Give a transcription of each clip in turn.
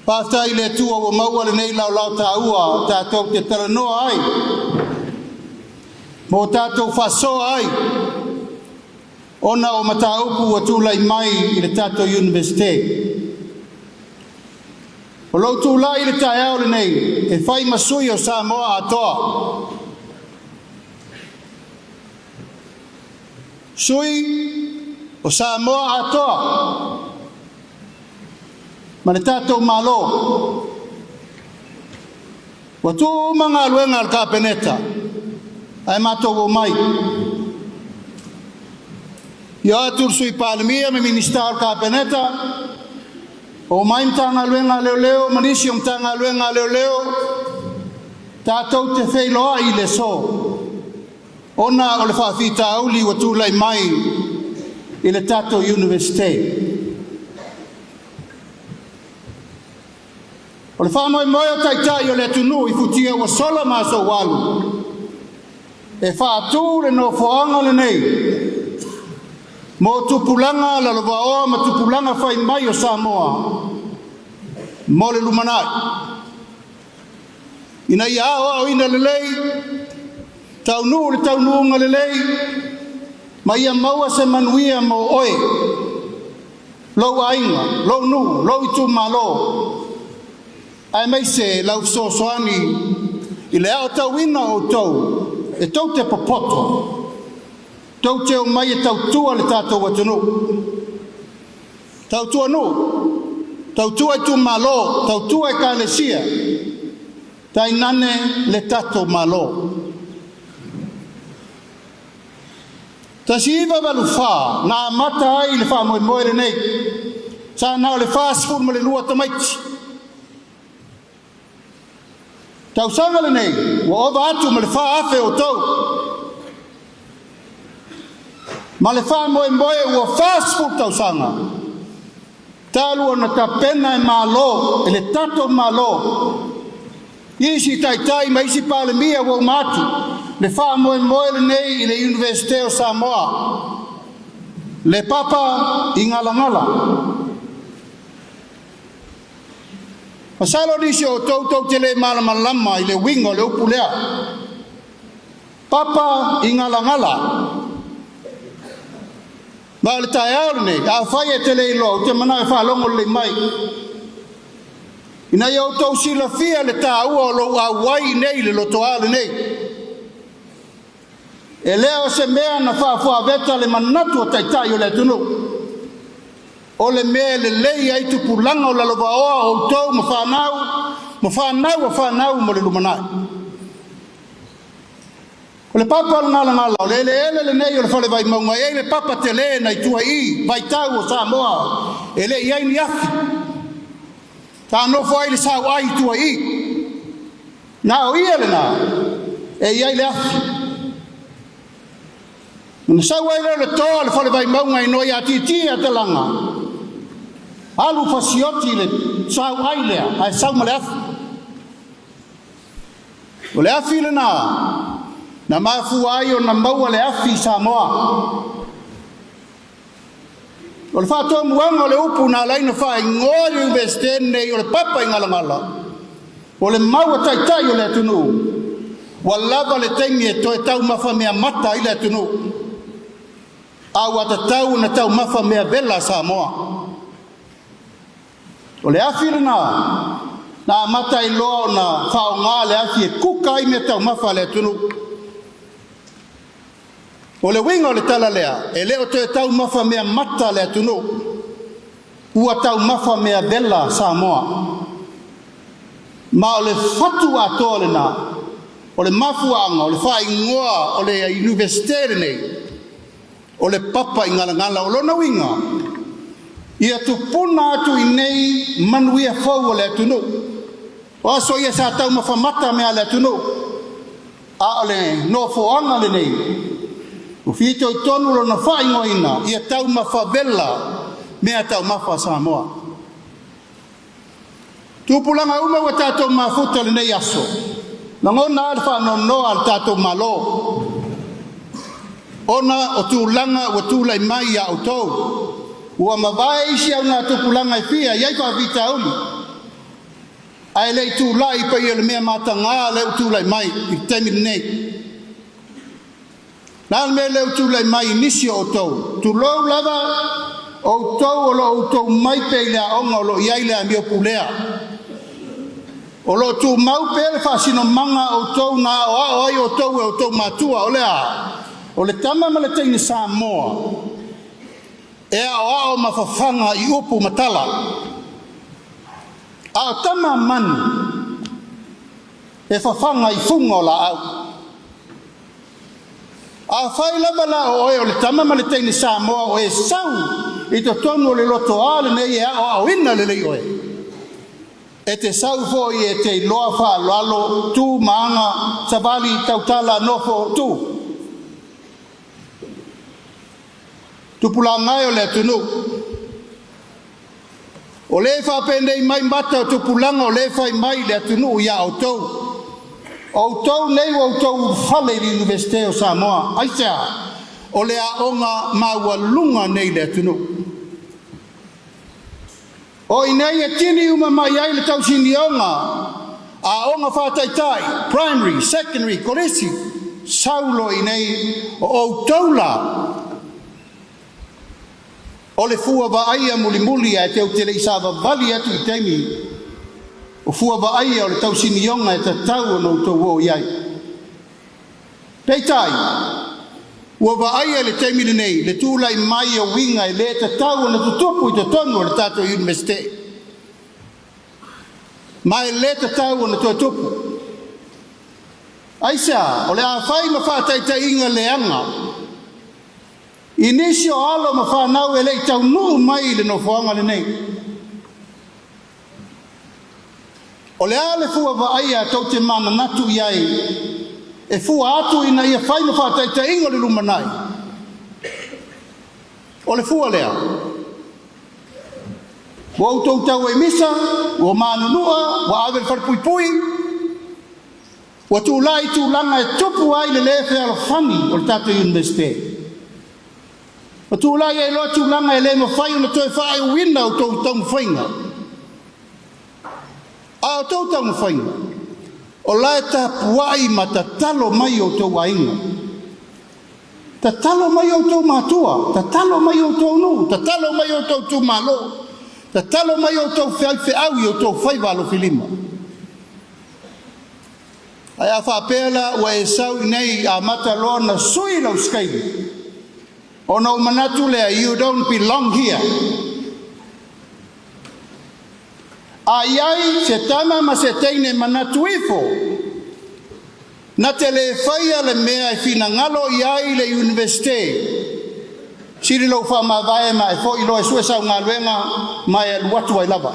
Faafetai i le Atua ua maua lenei laolao taua tatou te talanoa ai, ma o tatou faasoa ai, ona o mataupu ua tulai mai i le tatou Iunivesite. O lou tulai i le taeao lenei e fai ma sui o Samoa atoa, sui o Samoa atoa ma le tatou Malo. Ua tuu uma galuega a le Kapeneta ae matou omai. Afio atu le Sui Palemia ma Minisita o le Kapeneta, omai Matagaluega a Leoleo ma nisi o Matagaluega a Leoleo, tatou te feiloai i le aso ona o le faafitauli ua tulai mai i le tatou Iunivesite. O le faamoemoe o Taitai o le atunuu i futia ua sola ma aso ua alu, e faatu le nofoaga lenei mo tupulaga lalovaoa ma tupulaga fai mai o Samoa mo le lumanai, ina ia aoaoina lelei, taunuu le taunuuga lelei, ma ia maua se manuia mo oe, lou aiga, lou nuu, lou itumalo, aemaise lau fesoasoani i le aotauina o outou e tou te popoto, tou te omai e tautua le tatou atunuu, tautua nuu, tautua itumalo, tautua ekalesia, tainane le tatou Malo. 1984 na amata ai le faamoemoe lenei, sa na o le 42 tamaiti. Tausaga lenei ua ova atu ma le 4,000 o outou. Ma le faamoemoe ua 40 tausaga talu ona tapena e Malo, e le tatou Malo, isi taitai ma isi Palemia ua uma atu le faamoemoe lenei i le Iunivesite o Samoa, le papa i Galagala. Masalo nisi o outou tou te le malamalama i le uiga o le upu lea, papa i Galagala. Ma o le taeao lenei, afai e te le iloa, ou te manao e faalogo lelei mai, ina ia outou silafia le taua o lou auai nei i le lotoa lenei. E le o se mea na faafuaveta le manatu o Taitai o le atunuu, o le mea e lelei ai tupulaga o lalovaoa o outou ma fanau, ma fanau a fanau mo le lumanai. O le papa o le Galagala, o le eleele lenei o le Fale Vaimauga, e i ai le papa tele na i tua i i, vaitau o Samoa, e le i ai ni afi. Sa nofo ai le sauai i tua i i. Na o ia lena e i ai le afi. Ona sau ai lea o le toa o le Fale Vaimauga i noa ia Titi a Talaga, alu fasioti le sauai lea, ae sau ma le afi. O le afi lena na mafua ai ona maua le afi i Samoa. O le faatomuaga o le upu na ala ai ona faaigoa le Iunivesite lenei o le papa i Galagala, o le mau a Taitai o le atunuu, ua lava le taimi e toe taumafa mea mata ai le atunuu, a ua tatau ona taumafa mea vela a Samoa. O le afi lena na amata ai loa ona faaaoga le afi e kuka ai mea taumafa a le atunuu. O le uiga o le tala lea, e le o toe taumafa mea mata le atunuu, ua taumafa mea vela Samoa. Ma o le fatu atoa lena, o le mafuaaga o le faaigoa o le Iunivesite lenei, o le papa i Galagala. O lona uiga, ia tupuna atu i nei manuia fou o le atunuu. O aso ia sa taumafa mata mea a le atunuu, a o le nofoaga lenei, ua fitoitonu lona faaigoaina ia taumafa vela mea taumafa a Samoa. Tupulaga uma ua tatou mafuta lenei aso, lagona a le faanoanoa a le tatou Malo, ona o tulaga ua tulai mai ia outou. Ua mavae isi au ngā tupulaga e fia i ai faafitauli. Ae le i tulai paia le mea mataga lea ua tulai mai i le taimi lenei. La le mea lea ua tulai mai i nisi o outou, tulou lava, outou o lo o outou mai pea i le aoga o lo o i ai le amio pulea. O lo o tumau pea le faasinomaga a outou na aoao ai outou e outou matua, o le a? O le tama ma le teine Samoa e aoao ma fafaga i upu ma tala. A o tama a manu e fafaga i fuga o laau. Afai lava la o oe o le tama ma le teine Samoa o e sau i totonu o le lotoa lenei e aoaoina lelei oe, e te sau foi e te iloa faaaloalo tu ma aga, savali, tautala, nofo, tu. Tupulaga e o le atunuu, o lē faapenei mai mata o tupulaga o lē fai mai le atunuu ia outou, o outou nei ua outou ulufale i le Iunivesite o Samoa. Aisea? O le aoga maualuga nei le atunuu. O i inei e tini uma mai ai le tausinioga, aoga faataitai, primary, secondary, kolisi, saulo i nei o outou la o le fua vaaia mulimuli ae tou te le i savavali atu i taimi o fua vaaia o le tausinioga e tatau ona outou oo i ai. Peitai, ua vaaia i le taimi lenei le tulai mai o uiga e le tatau ona tutupu i totonu o le tatou Iunivesite, ma e le tatau ona toe tupu. Aisea? O le a fai ma faataitaiga leaga i nisi o alo ma fanau e le i taunuu mai i le nofoaga lenei. O le a le fua vaaia tou te mananatu i ai e fua atu ina ia fai ma faataitaiga o le lumanai? O le fua lea, ua outou tau ai misa, ua manunua, ua ave i le falepuipui, ua tulai tulaga e tupu ai le lē fealofani o le tatou Iunivesite. Ua tulai ai loa tulaga e le mafai ona toe faaiuina outou taumafaiga. A outou taumafaiga, o la e tapuai ma tatalo mai outou aiga, tatalo mai outou matua, tatalo mai outou nuu, tatalo mai outou itumalo, tatalo mai outou feaifeau i outou faiva alofilima. Ae a faapea la ua e sau i nei amata loa ona sui lau sikaili, ona ou manatu lea, you don't belong here. A i ai se tama ma se teine manatu ifo na te le faia le mea e finagalo i ai le Iunivesite, sili lou faamavae ma e foi loa e sue sau galuega ma e alu atu ai lava.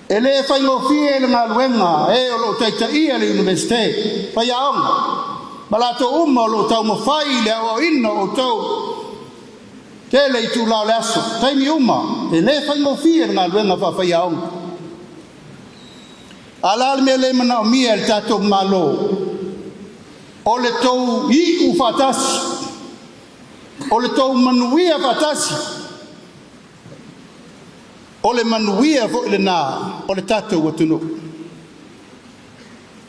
E le faigofie le galuega e o loo taitaia le Iunivesite, faiaoga ma latou uma o loo taumafai i le aoaoina o outou tele itulā o le aso, taimi uma. E le faigofie le galuega faafaiaoga. A la le mea le manaomia e le tatou Malo? O le tou iu faatasi, o le tou manuia faatasi, o le manuia foi lena o le tatou atunuu.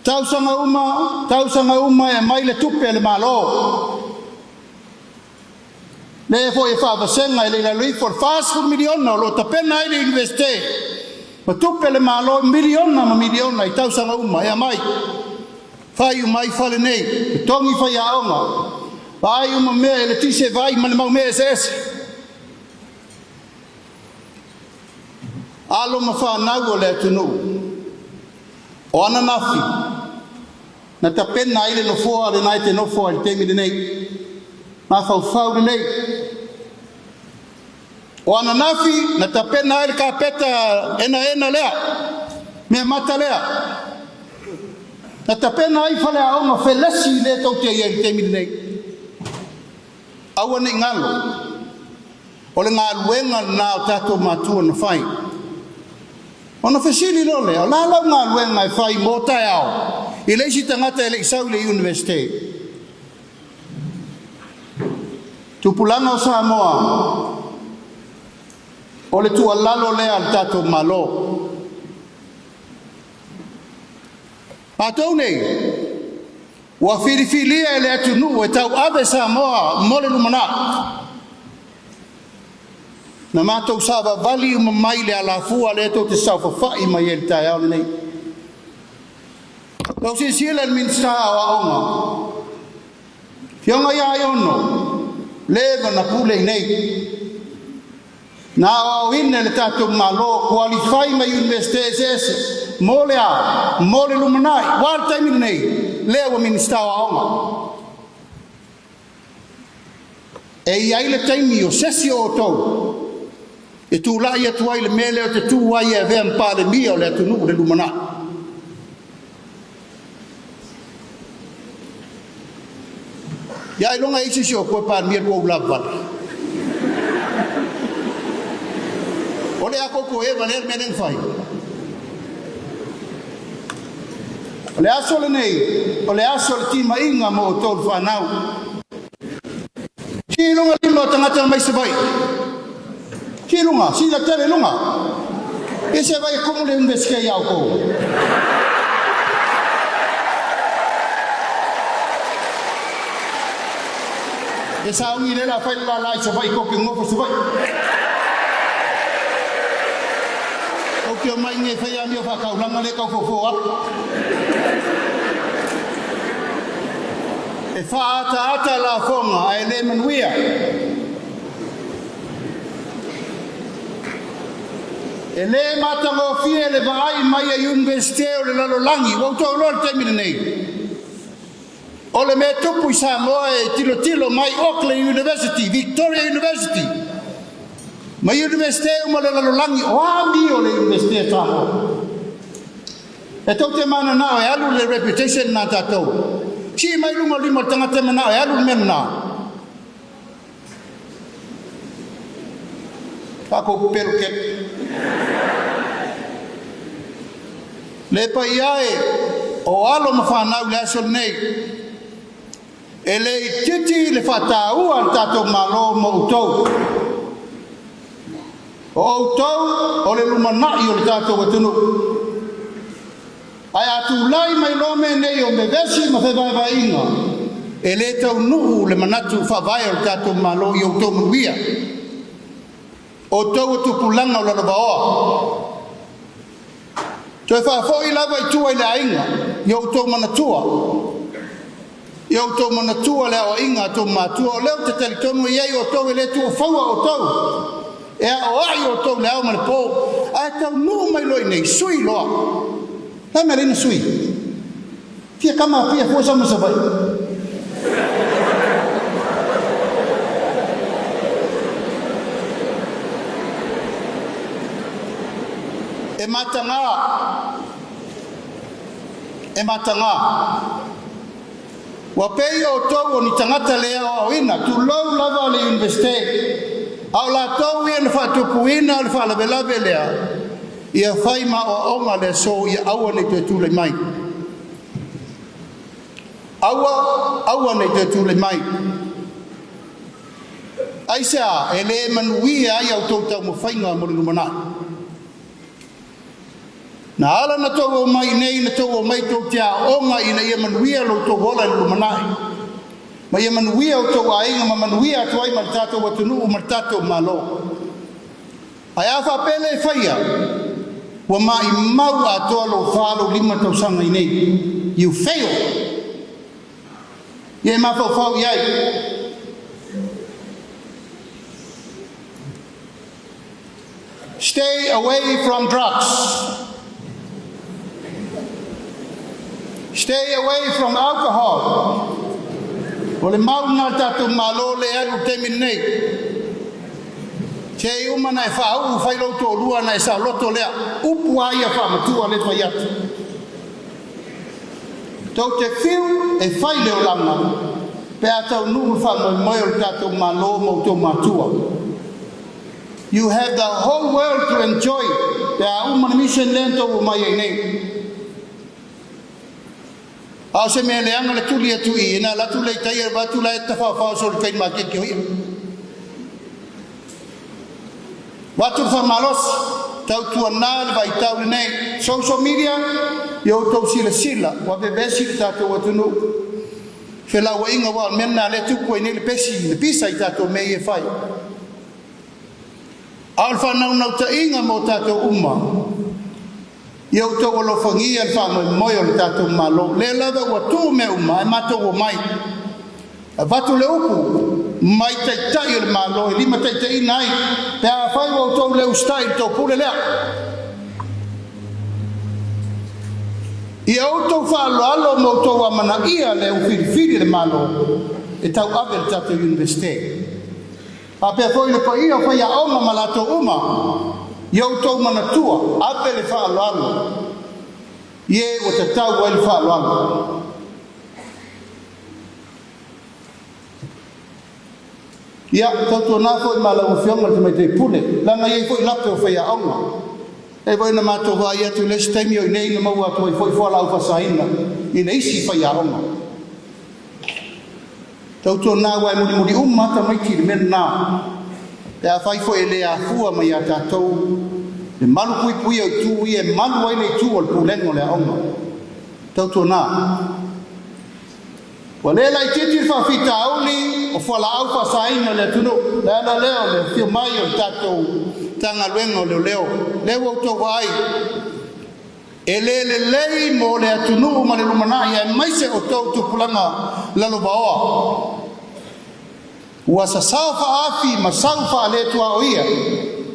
Tausaga uma, tausaga uma e aumai le tupe a le Malo, lea foi e faavasega e le i lalo ifo o le $40 miliona o lo o tapena ai le Iunivesite, ma tupe a le Malo, miliona ma miliona i tausaga uma e aumai, fai uma ai fale nei, totogi faiaoga, vaai uma mea, eletise, vai ma le mau mea eseese. Alo ma fanau o le atunuu, o ananafi na tapena ai le nofoa lena e te nofo ai i le taimi lenei, mafaufau lelei. O ananafi na tapena ai le kapeta enaena lea, mea mata lea, na tapena ai faleaoga felesi lea tou te i ai i le taimi lenei. Aua ne i galo, o le galuega lena o tatou matua na fai. Ona fesili loa lea, o le a lau galuega e fai mo taeao i le isi tagata e le i sau i le Iunivesite? Tupulaga o Samoa, o le tuualalo lea a le tatou Malo. Matou nei ua filifilia e le atunuu e tauave Samoa mo le lumanai. Na matou savavali uma mai le alafua lea tou te saofafai mai ai i le taeao lenei. Lau silasila i le Minisita o Aoga, Afioga ia Aiono, leva na pule i nei, na aoaoina e le tatou Malo, qualify mai Iunivesite eseese mo le a? Mo le lumanai. Ua a le taimi lenei? Lea ua Minisita o Aoga. E i ai le taimi o se isi o outou e tulai atu ai i le mea lea ou te tu ai e avea ma Palemia o le atunuu i le lumanai. Ia ailoga e i ai se isi o outou e Palemia le tou ulavavale. O le a tou toe valea le mea lea na fai. O le aso lenei, o le aso o le timaiga mo outou le fanau. Sii i luga lima o tagata mai Savaii. Sii i luga, sii lautele i luga. Ia se vai e tumu le Iunivesite ia outou. E sauni lea o le a fai le lala i Savaii tou te nonofo i Savaii. Tou te omai i inei e fai amio faataulaga lea e tau fofo atu. E faaataata lafoga ae le manuia. E le matagofie le vaai mai a Iunivesite o le lalolagi ua outou iloa i le taimi lenei. O le mea tupu i Samoa e tilotilo mai Auckland University, Victoria University ma Iunivesite uma o le lalolagi, o a amio a le Iunivesite a Samoa. E tou te mananao e alu le reputation lena a tatou. Sii mai luga o lima o le tagata e manao e alu le mea lena. Tatou pepelo tele. Le paia e o alo ma fanau i le aso lenei, e le itiiti le faataua a le tatou Malo mo outou. O outou o le lumanai o le tatou atunuu. Ae a tulai mai loa mea nei o vevesi ma fevaevaeaiga, e le taunuu le manatu faavae o le tatou Malo i outou manuia. O outou o tupulaga o lalovaoa. Toe faafoi lava i tua i le aiga, i outou manatua. Ia outou manatua le aoaiga a outou matua, o lea ou te talitonu e i ai outou e le tuufaua outou, e aoai outou i le ao ma le po, ae taunuu mai loa i inei, sui loa. O le a le mea e ala ai ona sui? Fia kama apia fua sau mai Savaii. E mataga, e mataga. Ua pei outou o ni tagata le aoaoina, tulou lava le Iunivesite, a o latou ia na faatupuina le faalavelave lea, ia fai ma aoaoga le aso ia aua ne i toe tulai mai. Aua, aua ne i toe tulai mai. Aisea e le manuia ai a outou taumafaiga mo le lumanai? Na ala na tou omai i nei, na tou omai tou te aoga ina ia manuia lo outou ola i le lumanai, ma ia manuia outou aiga ma manuia atu ai ma le tatou atunuu ma le tatou Malo. Ae a faapea le faia, ua maimau atoa lou 4 lou 5 tausaga i nei. You fail! Ia e mafaufau i ai. Stay away from drugs. Stay away from alcohol. O le mau lena a le tatou Malo lea e alu i le taimi lenei. Se i uma ona e faauu fai lou toalua ona e saoloto lea. Upu lava ia faamatua lea e fai atu. Tou te fiu e fai le olaga pe a taunuu le faamoemoe o le tatou Malo ma outou matua. You have the whole world to enjoy pe a uma le mission lea na tou omai ai nei. A o se mea leaga le tuli atu i i, na alu atu lea i tai ae vaai atu la e tafaofao solo i tai maketi o ia. Avatu le faamalosi, tautuana le vaitau lenei. Social media, Ia outou silasila ua vevesi le tatou atunuu, felauaiga, aua o le mea lena lea e tupu ai nei le pesi, le pisa i tatou mea ia e fai. A o le faanaunautaiga mo tatou uma, ia outou alofagia le faamoemoe o le tatou Malo. Lea lava ua tuu mea uma ae matou omai, avatu le upu mai taitai o le Malo e limataitaiina ai pe afai ua outou le usitai i le topule lea. Ia outou faaaloalo ma outou amanaia le filifili le Malo e tauave le tatou Iunivesite. Faapea foi le paia o faiaoga ma latou uma, ia outou manatua, ave le faaaloalo i e ua tatau ai le faaaloalo. Ia, tautuana foi ma lau Afioga i le Tamaitai Pule, leaga e i ai foi lape o faiaoga. E foi na matou vaai atu i le isi taimi o i inei na maua atu ai foi fualaau faasaina i le isi faiaoga. Tautuana aua e mulimuli uma lava tamaiti i le mea lena, pe afai foi e le afua mai ia tatou le malu puipuia o itu ia e malu ai le itu o le pulega o le aoga. Tautuana. Ua le laitiiti le faafitauli o fualaau faasaina o le atunuu. Le ala lea o le afio mai o le tatou Matagaluega o Leoleo. Lea ua outou vaai, e le lelei mo le atunuu ma le lumanai, aemaise o outou tupulaga lalovaoa. Ua sasao faaafi ma sau faaletuaoia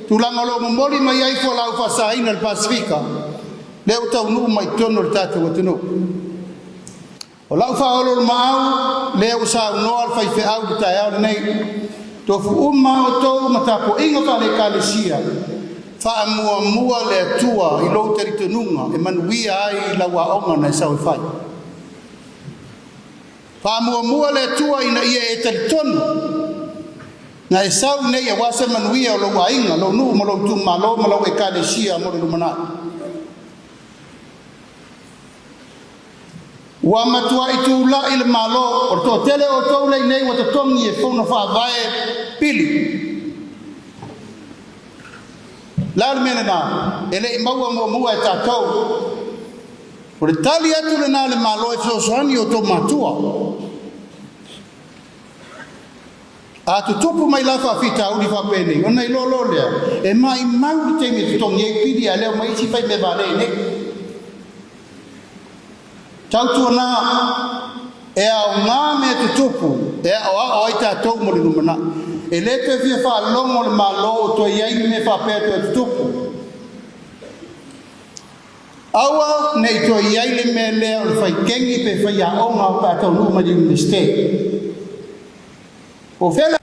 tulaga o lo o momoli mai ai fualaau faasaina i le Pasefika, lea ua taunuu mai i totonu o le tatou atunuu. O lau faaoloolomaau lea ua saunoa le faifeau i le taeao lenei, tofu uma outou ma tapuaiga faale-Ekalesia, faamuamua le Atua i lou talitonuga e manuia ai lau aoga na e sau e fai. Faamuamua le Atua ina ia e talitonu na e sau nei aua se manuia o lou aiga, lou nuu ma lou itumalo ma lau Ekalesia mo le lumanai. Ua matuai tulai le Malo, o le toatele o outou lea i inei ua totogi e fono faavae pili. O le a le mea lena? E le i maua muamua e tatou. O le tali atu lena a le Malo e fesoasoani i outou matua. A tutupu mai la faafitauli faapenei, ona iloa loa lea, e maumau le taimi e totogi ai pili, ae le omai isi fai mea valea i inei. Tautuana, e aoga mea tutupu e aoao ai tatou mo le lumanai. E le toe fia faalogo le Malo o toe i ai ni mea faapea toe tutupu. Aua ne i toe i ai le mea lea o le fai kegi pe faiaoga pe a taunuu mai le Iunivesite. Po o fea le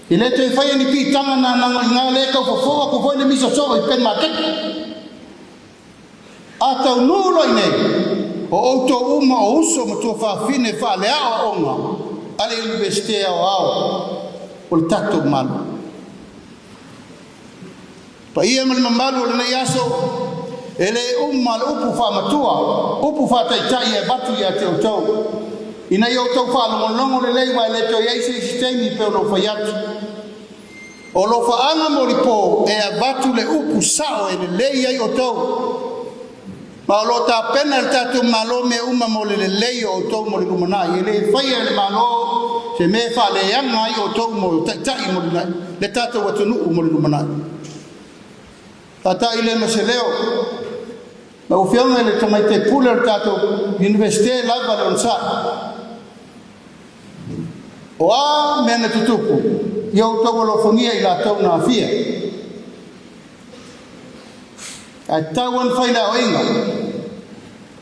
E le toe faia ni piitaga na nagoiga lea e tau fofo atu foi le misa soo i Pen Maketi. A taunuu loa i nei, o outou uma o uso ma tuafafine faaleaoaoga a le Iunivesite Aoao o le tatou Malo. Paia ma le mamalu o lenei aso, e le uma le upu faamatua, upu faataitai e avatu ia te outou, ina ia outou faalogologo lelei aua e le toe i ai se isi taimi pei ona ou fai atu. O alofaaga mo lipo e avatu le upu sao e lelei ai outou, ma o lo o tapena e le tatou Malo mea uma mo le lelei o outou mo le lumanai. E le faia e le Malo se mea e faaleaga ai outou mo taitai mo le tatou atunuu mo le lumanai. Taitai lea ma se leo. Lau Afioga i le Tamaitai Pule o le tatou Iunivesite lava le onosai. O a mea na tutupu, ia outou alofagia i latou na aafia. Ae tatau ona fai le aoaiga.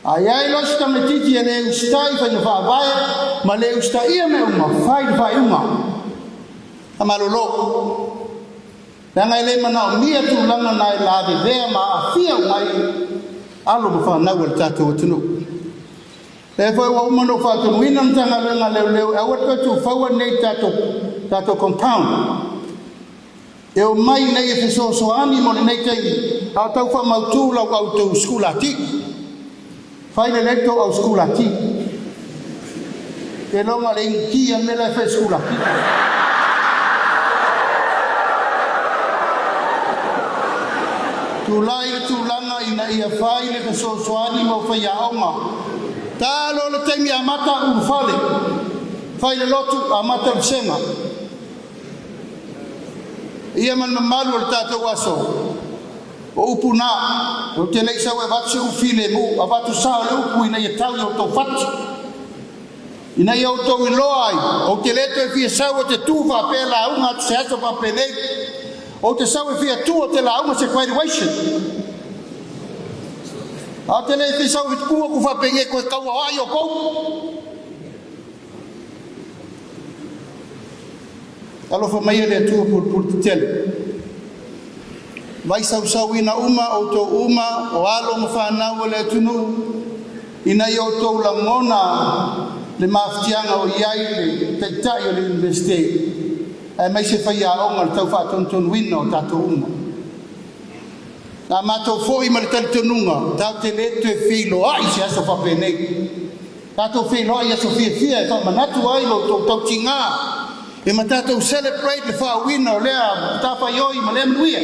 A i ai loa se tamaitiiti e le usitai i faiga faavae ma le usitaia mea uma, fai le faaiuga. Famalolo. Leaga e le manaomia tulaga na e lavevea ma aafia uma ai alo ma fanau a le tatou atunuu. Lea foi ua uma ona ou faatonuina le Matagaluega a Leoleo e aua le toe tuufaua nei tatou compound. E omai nei e fesoasoani mo lenei taimi, a o tau faamautu lau autou sikulati. Fai lelei tou au sikulati. Keiloga le iniki a le mea la e fai sikulati. Tulai le tulaga ina ia fai le fesoasoani mo faiaoga. Talo le taimi amata ulufale, fai le lotu amata le vasega. Ia ma le mamalu o le tatou aso, o upu na, ou te le i sau e avatu se upu filemu, avatu sao le upu ina ia tau i o outou fatu. Ina ia outou iloa ai, ou te le toe fia sau ou te tu faapea lauga atu se aso faapenei. Ou te sau e fia tu ou te lauga se graduation. A ou te le fia sau e tu aku faapenei koe tau ai o kou. Alofa mai e le Atua pulupulu tetele. Vai sausauina uma outou uma o alo ma fanau o le atunuu ina ia outou lagona le mafatiaga o i ai le Taitai o le Iunivesite aemaise faiaoga o le tau faatonutonuina o tatou uma. Na matou foi ma le talitonuga tatou te le toe feiloai i se aso faapenei. Tatou feiloai i aso fiafia e faamanatu ai lo outou tautiga e ma tatou celebrate le faauuina o lea matafaioi ma lea manuia.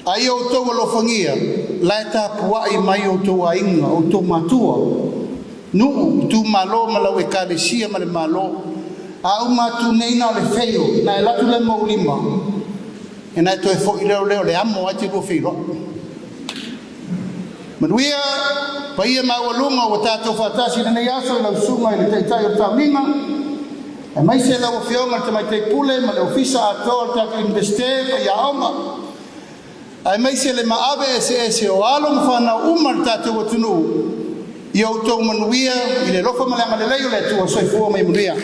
A ia outou alofagia la e tapuai mai outou aiga, outou matua, nuu, itumalo ma lau ekalesia ma le Malo. A uma atu nei na o le feio, na e alu atu le maulima, e na e toe foi leo leo le amo ai te lua feiloai. Manuia, paia maualuga ua tatou faatasi i lenei aso i lau susuga i le Taitai o le Tauniga, aemaise lau Afioga i le Tamaitai Pule ma le Ofisa atoa o le tatou Iunivesite, faiaoga, aemaise le maave eseese o alo ma fanau uma le tatou atunuu, ia outou manuia i le alofa ma le agalelei o le Atua. Soifua ma ia manuia.